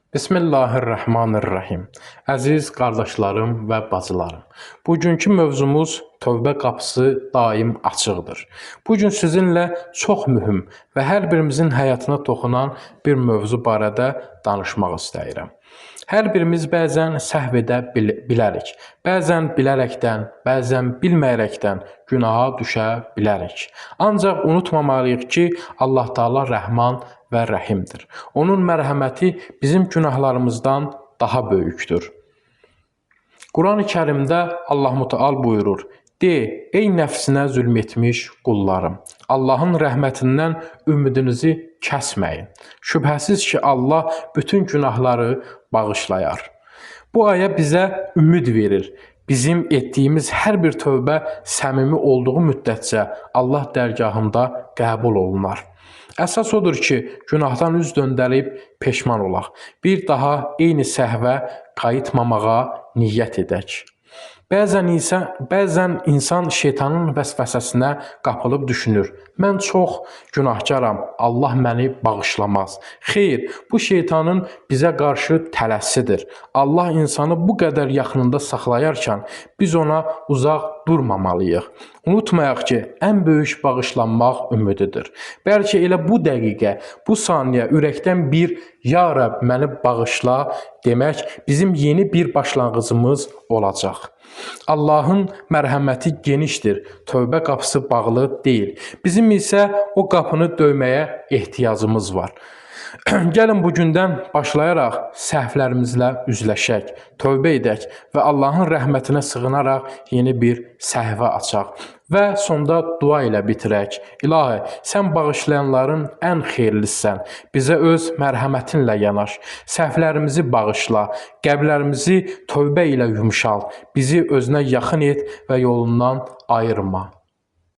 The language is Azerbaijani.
Bismillahirrahmanirrahim. Əziz qardaşlarım və bacılarım, bugünkü mövzumuz tövbə qapısı daim açıqdır. Bugün sizinlə çox mühüm və hər birimizin həyatına toxunan bir mövzu barədə danışmaq istəyirəm. Hər birimiz bəzən səhv edə bilərik. Bəzən bilərəkdən, bəzən bilməyərəkdən günaha düşə bilərik. Ancaq unutmamalıyıq ki, Allah Taala Rəhman və Rəhimdir. Onun mərhəməti bizim günahlarımızdan daha böyükdür. Quran-ı Kərimdə Allah Mütəal buyurur: De, ey nəfsinə zülm etmiş qullarım, Allahın rəhmətindən ümidinizi kəsməyin. Şübhəsiz ki, Allah bütün günahları bağışlayar. Bu ayə bizə ümid verir. Bizim etdiyimiz hər bir tövbə səmimi olduğu müddətcə Allah dərgahında qəbul olunar. Əsas odur ki, günahdan üz döndərib peşman olaq. Bir daha eyni səhvə qayıtmamağa niyyət edək. Bəzən insan şeytanın vəsvəsəsinə qapılıb düşünür. Mən çox günahkaram, Allah məni bağışlamaz. Xeyr, bu şeytanın bizə qarşı tələsidir. Allah insanı bu qədər yaxınında saxlayarkən biz ona uzaq durmamalıyıq. Unutmayaq ki, ən böyük bağışlanmaq ümididir. Bəlkə elə bu dəqiqə, bu saniyə ürəkdən bir "Ya Rəbb, məni bağışla" demək bizim yeni bir başlanğıcımız olacaq. Allahın mərhəməti genişdir, tövbə qapısı bağlı deyil. Bizim isə o qapını döyməyə ehtiyacımız var. Gəlin bugündən başlayaraq səhvlərimizlə üzləşək, tövbə edək və Allahın rəhmətinə sığınaraq yeni bir səhifə açaq və sonda dua ilə bitirək. İlahi, sən bağışlayanların ən xeyirlisisən. Bizə öz mərhəmətinlə yanaş. Səhvlərimizi bağışla, qəlblərimizi tövbə ilə yumşalt. Bizi özünə yaxın et və yolundan ayırma.